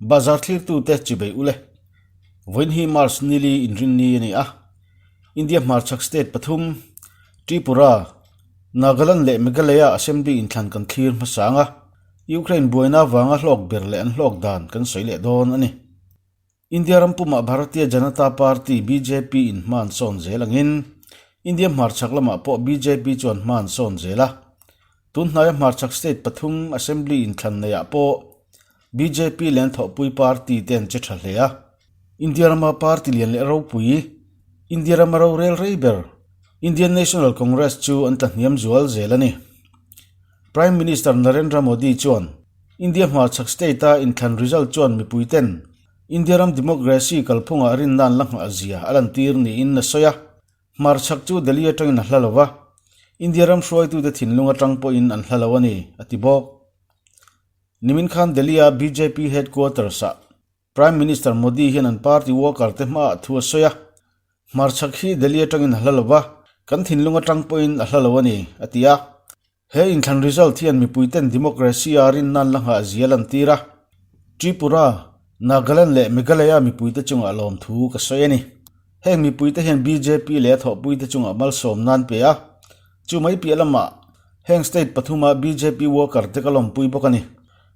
Bazar thlirtute chibei ule. Vawiin hi March nili inrinni a ni a. India hmarchhak state pathum, Tripura, Nagaland leh Meghalaya Assembly inthlan kan thlir hmasang a, Ukraine buaina avanga hlawk ber leh an hlawk dan kan sawi leh dawn a ni. India ram pumah Bharatiya Janata Party, bjp, in hma an sawn zel angin India hmarchhak lamah pawh bjp chuan hma an sawn zel a. Tun hnaia hmarchhak state pathum Assembly inthlan neiah pawh bjp leh an thawhpui party te an che tha hle a. India rama party lian leh ropui, India rama rorel rei ber, Indian National Congress chu an tla hniam zual zel a ni. Prime Minister Narendra Modi chuan India hmarchhak state-a inthlan result chuan mipuiten India ram democracy kalphungah rinna an la nghah zia a lantir niin a sawi a. Hmarchhak chu Delhi atangin a hla lo va, India ram hruaitute thinlung atang pawhin an hla lo a ni, a ti bawk. Nimin khan Delhi-a bjp headquarters-ah Prime Minister Modi hian an party worker te hmaah thu a sawi a, Hmarchhak hi Delhi atangin a hla lo va, kan thinlung atang pawhin a hla lo a ni, a ti a. He inthlan result hian mipuiten democracy a rinna an la nghah zia lantir a, Tripura, Nagaland leh Meghalaya mipuite chungah lawmthu ka sawi a ni. Heng mipuite hian bjp leh a thawhpuite chungah malsawm nan pe a, chu mai piah lamah heng state pathuma bjp worker te ka lawmpui bawk a ni.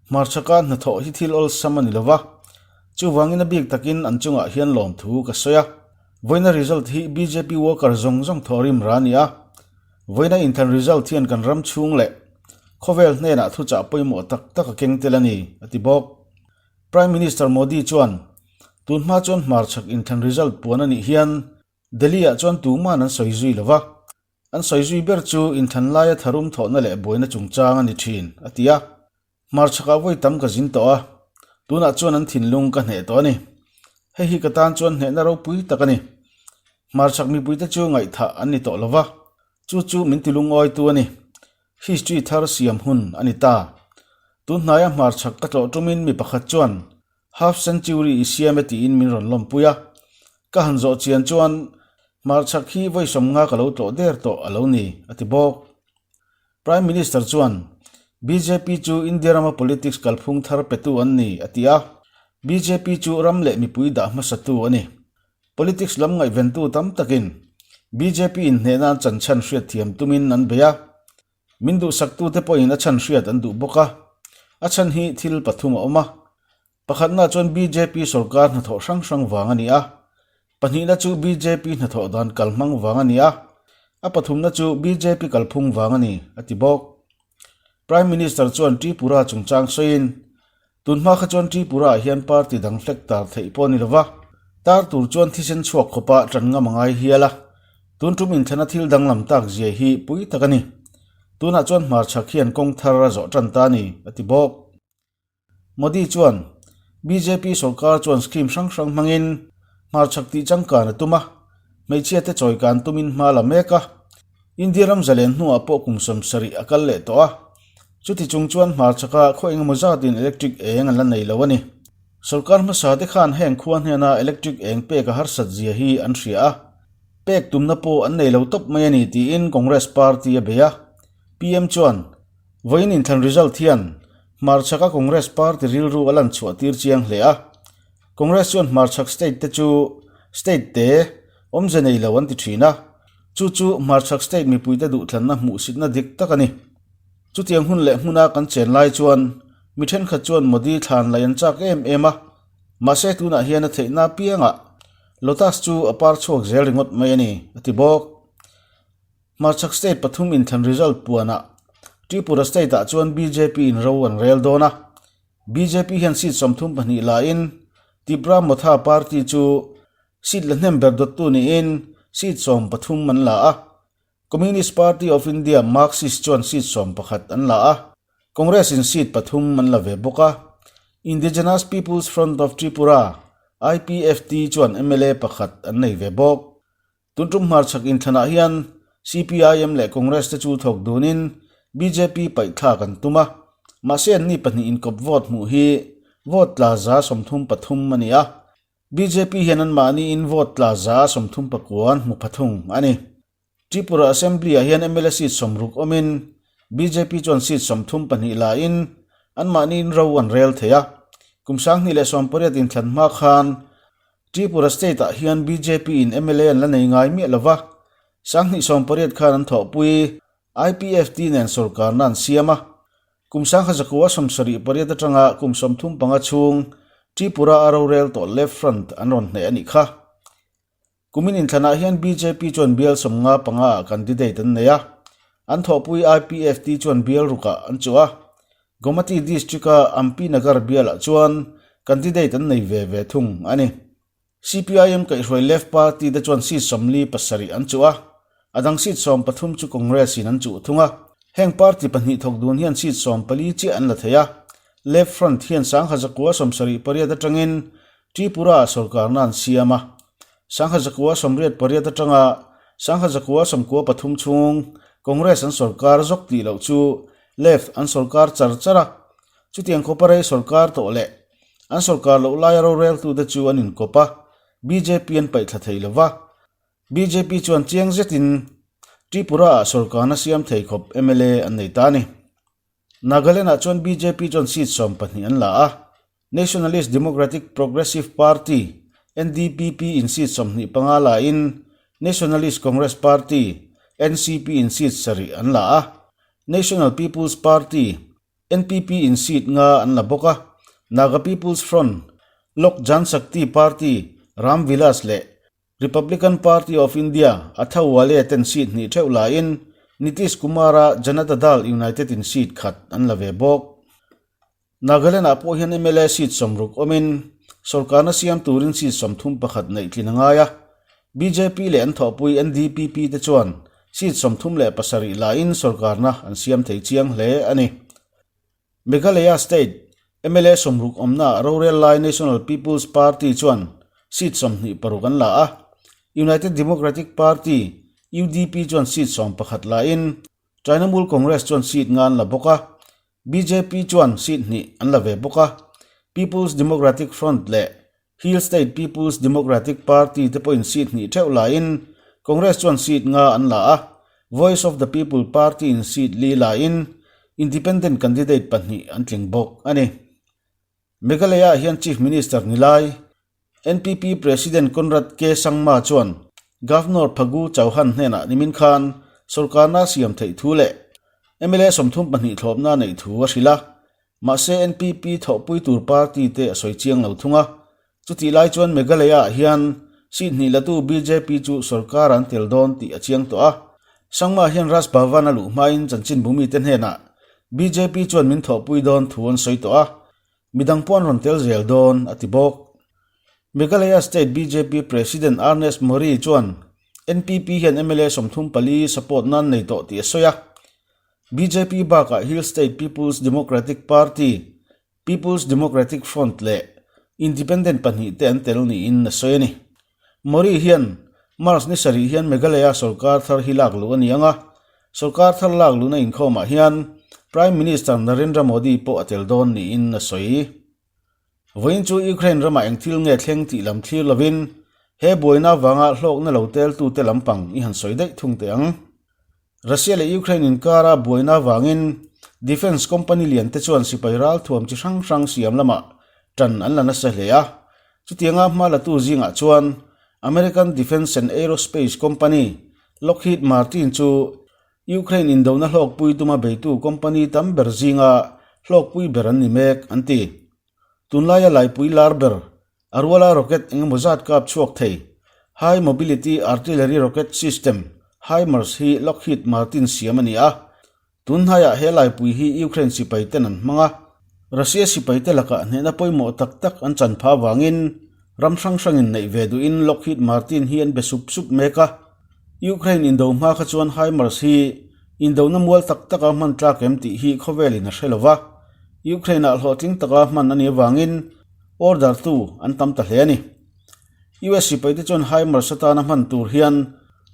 Hmarchhaka hnathawh hi thil awlsam a ni lo va, chuvangin a bik takin an chungah hian lawmthu ka sawi a. Vawiina result hi bjp worker zawng zawng thawhrim ra a ni a, vawiina inthlan result hian kan ram chhung leh khawvel hnenah thuchah pawimawh tak tak a keng tel a ni, a ti bawk. Prime Minister Modi chuan, Tun hma chuan hmarchhak inthlan result puan a nih hian Delhi-ah chuan tuman an sawi zui lo va, An sawi zui ber chu inthlan laia tharum thawhna leh buaina chungchang a ni thin, a ti a. Hmarchhakah vawi tam ka zin tawh a, tunah chuan an thinlung ka hneh tawh a ni. Hei hi ka tan chuan hnehna ropui tak a ni. Hmarchhak mipuite chu ngaihthah an ni tawh lo va, chu chu min tilungawitu a ni. History thar siam hun a ni ta. Tun hnaia hmarchhak ka tlawh tumin mi pakhat chuan Half century i siam e tiin min rawn lawmpui a. Ka han zawh chian chuan hmarchhak hi vawi sawmnga ka lo tlawh der tawh a lo ni, a ti bawk. Prime Minister chuan bjp chu India rama politics kalphung thar petu an ni, a ti a. Bjp chu ram leh mipui dah hmasatu a ni. Politics lam ngaihventu tam takin bjp inhnehna an chanchan hriatthiam tumin an bei a. Min duhsaktute pawhin a chhan hriat an duh bawk a, a chhan hi thil pathum a awm a. Pakhatna chuan bjp sorkar hnathawh hrang hrang vang a ni a, pahnihna chu bjp hnathawh dan kalhmang vang a ni a, a pathumna chu bjp kalphung vang a ni, a ti bawk. Prime Minister chuan Tripura chungchang sawiin, Tunhma kha chuan Tripura-ah hian party dang hlek tar theih pawh a ni lova, tar tur chuan thisen chhuak khawpa tan ngam a ngai hial a. Tun tum inthlana thil danglam tak zia hi pui tak a ni. Tunah chuan hmarchhak hian kawng thar a zawh tan ta a ni, a ti bawk. Modi chuan bjp sorkar chuan scheme hrang hrang hmangin hmarchhak tih changkan a tum a, hmeichhiate chawikan tumin hma la mek a. India ram zalen hnuah pawh kum 70 a kal leh tawh a, chuti chung chuan hmarchhaka khaw engemaw zatin electric eng an la nei lo a ni. Sorkar hmasa te khan heng khua hnena electric eng pek a harsat zia hi an hria a, pek tumna pawh an nei lo tawp mai a ni tiin Congress party a bei a. PM chuan, Vawiin inthlan result hian hmarchhaka Congress party rilru a lan chhuah tir chiang hle a. Congress chuan hmarchhak state te chu state te awmze nei lo an ti thin a. Chu chu hmarchhak state mipuite duhthlanna hmuhsitna dik tak a ni. Chutiang hun leh hmuna kan chen lai chuan mi thenkhat chuan Modi thlan laih an chak em em a, mahse tunah hian a theihna apiangah Lotus chu a par chhuak zel ringawt mai a ni, a ti bawk. Hmarchhak state pathum inthlan result puanah Tripura state-ah chuan bjp in ro an rel dawn a, bjp hian seat 32 lain Tipra Motha party chu Seat la hnem ber dawttu niin seat 13 an la a, Communist Party of India, Marxist, chuan seat 11 an la a, Congress in seat pathum an la ve bawk a. Indigenous People's Front of Tripura, IPFT, chuan mla pakhat an nei ve bawk. Tun tum hmarchhak inthlanah hian CPIM leh Congress te chu thawk dunin bjp paihthlak an tum a, mahse anni pahnih inkawp vote hmuh hi vote tla 33 a ni a. Bjp hian anmahniin vote tla 39 an hmu pha thung a ni. Tripura Assembly-ah hian mla seat 60 awmin bjp chuan seat 32 lain anmahniin ro an rel thei a. Kum 2018 inthlan hma khan Tripura state ah hian bjp in mla an la nei ngai miah lova, 2018 khan an thawhpui IPFT nen sorkarna an siam a. Kum 1978 atanga kum 35 chhung Tripura a rorel tawh Left Front an rawn hneh a nih kha. Kumin inthlanah hian bjp chuan bial 55 ah candidate an nei a, an thawhpui IPFT chuan bial rukah an chuh a. Gomati district-a Ampi Nagar bialah chuan candidate an nei ve ve thung a ni. CPIM kaihhruai Left Party te chuan seat 47 an chuh a, a dang seat 13 chu Congress-in an chuh thung a. Heng party pahnih thawk dun hian seat 14 chiah an la thei a, Left Front hian 1978 atangin Tripura-ah sorkarna an siam a, 1988 atanga 1993 chhung Congress an sorkar zawk tih loh chu Left an sorkar char char a, chutiang khawpa rei sorkar tawh leh an sorkar loh laia roreltute chu an inkawp a, bjp an paihthla thei lo va. Bjp chuan chiang zetin Tripura-ah sorkarna siam thei khawp mla an nei ta a ni. Nagaland-ah chuan bjp chuan seat 12 an la a, Nationalist Democratic Progressive Party, NDPP, in seat 25 la in Nationalist Congress Party, NCP, in seat 7 an la a, National People's Party, NPP, in seat 5 an la bawk a, Naga People's Front, Lok Janshakti Party, Ram Vilas leh Republican Party of India a Thawale ten seat hnih theuh laiin Nitish Kumar-a Janata Dal United in seat khat an la ve bawk. Nagaland-ah pawh hian mla seat 60 awmin sorkarna siam turin seat 31 neih tlin a ngai a. Bjp leh an thawhpui NDPP te chuan seat 37 laiin sorkarna an siam thei chiang hle a ni. Meghalaya State mla 60 awmnaah rorel lai National People's Party chuan seat 26 an la a, United Democratic Party, UDP, chuan seat 11 laiin Trinamool Congress chuan seat 5 an la bawk a, bjp chuan seat 2 an la ve bawk a, People's Democratic Front leh Hill State People's Democratic Party te pawhin seat 2 theuh laiin Congress chuan seat 5 an la a, Voice of the People Party in seat 4 laiin Independent candidate pahnih an tling bawk a ni. Meghalaya-ah hian Chief Minister ni lai NPP President Conrad K. Sangma chuan Governor Phagu Chauhan hnenah nimin khan sorkarna siam theih thu leh mla 32 thlawpna neih thu a hrilh a, Mahse NPP thawhpui tur party te a sawi chiang lo thung a, chutih lai chuan Meghalaya-ah hian seat hnih latu bjp chu sorkar an tel dawn tih a chiang tawh a. Sangma hian Raj Bhavan a luh hmain chanchinbu mite hnenah bjp chuan min thawhpui dawn thu an sawi tawh a, midang pawh an rawn tel zel dawn a ti bawk. Meghalaya State bjp President Ernest Mawrie chuan NPP hian mla 34 support nan nei tawh tih a sawi a. Bjp bakah Hill State People's Democratic Party, People's Democratic Front leh Independent pahnih te an tel niin a sawi a ni. Mawrie hian March ni sarih hian Meghalaya sorkar thar hi lak luh a ni ang a, sorkar thar lak luhna inkhawmah hian Prime Minister Narendra Modi pawh a tel dawn niin a sawi. Vawiin chu Ukraine ramah eng thil nge thleng tih lam thlir lovin he buaina avanga hlawkna lo teltute lampang i han sawi daih thung teh ang. Russia leh Ukraine inkara buaina avangin defence company lian te chuan sipai ralthuam chi hrang hrang siam lamah tan an la nasa hle a. Chutianga hma latu zingah chuan American Defence and Aerospace Company, Lockheed Martin chu Ukraine indona hlawkpui tuma beitu company tam ber zinga hlawkpui ber an ni mek, an ti. Tunlaia laipui lar ber A ruala rocket eng emaw zat kap chhuak thei. High Mobility Artillery Rocket System, HIMARS, hi Lockheed Martin siam a ni a. Tun hnaiah he laipui hi Ukraine sipai ten an hmang a. Russia sipai te lakah hnehna pawimawh tak tak an chan phah avangin ram hrang hrangin neih ve duhin Lockheed Martin hi an be sup sup mek a. Ukraine indo hma kha chuan HIMARS hi indona mual tak taka hman tlak em tih hi khawvelin a hre lo va. Ukraine-ah hlawhtling taka hman a nih avangin Order tu an tam ta hle a ni. US sipaite chuan HIMARS atana hman tur hian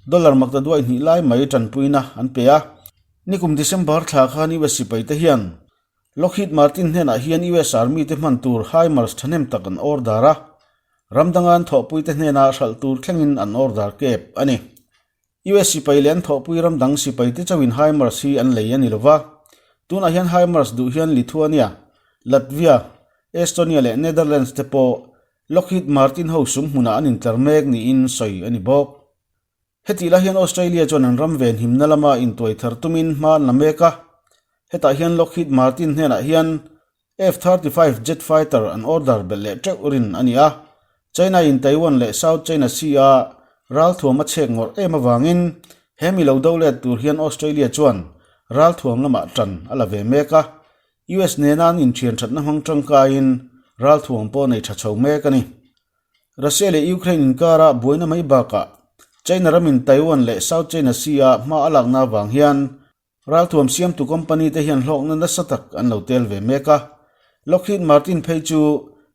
dollar makta duai hnih lai mai tanpuina an pe a. Nikum December thla khan US sipaite hian Lockheed Martin hnenah hian US Army te hman tur HIMARS thahnem tak an order a, ram danga an thawhpuite hnena hralh tur thlengin an order kep a ni. US sipai leh an thawhpui ram dang sipaite chauhin HIMARS hi an lei a ni lova. Tunah hian HIMARS duh hian Lithuania, Latvia, Estonia leh Netherlands te pawh Lockheed Martin ho sum hmunah an intlar mek niin sawi a ni bawk. Hetih lai hian Australia chuan an ram venhimna lama intuai thar tumin hma an la mek a, hetah hian Lockheed Martin hnenah hian F-35 jet fighter an order belh leh teuh rin a ni a, China in Taiwan leh South China Sea-a ralthuam a chhek ngawrh em avangin he mi lo do let tur hian Australia chuan ralthuam lamah tan a la ve mek a, US nena an inthian thatna hmang tangkaiin ralthuam pawh nei tha chho mek a ni. Russia leh Ukraine inkara buaina mai bakah China ramin Taiwan leh South China Sea-a hma a lakna avang hian ralthuam siamtu company te hian hlawkna nasa tak an lo tel ve mek a. Lockheed Martin phei chu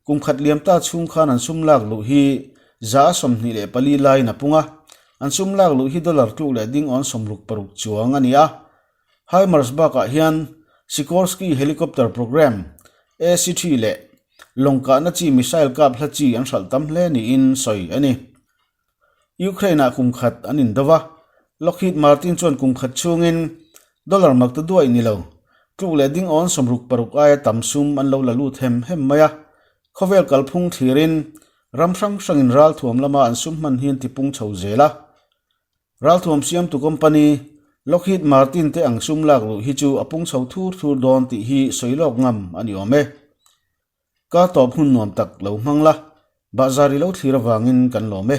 kum khat liam ta chhung khan an sum lak luh hi 24% laiin a pung a, an sum lak luh hi dollar tluk leh ding awn 66 chuang a ni a. HIMARS bakah hian Sikorsky Helicopter Program, AC-3 leh lawng kahna chi missile kap hla chi an hralh tam hle niin sawi a ni. Ukraine-ah kum khat an indo va, Lockheed Martin chuan kum khat chhungin dollar mak ta duaih ni lo, tluk leh ding awn 66 aia tam sum an lo la lut hem hem mai a. Khawvel kalphung thlirin ram hrang hrangin ralthuam lama an sum hman hi an tipung chho zel a. Ralthuam siamtu company Lockheed Martin te ang sum lak luh hi chu a pung chho thur thur dawn tih hi sawi lawk ngam a ni awm e. Kar tawp hun nuam tak lo hmang la, bahzar i lo thlir avangin kan lawm e.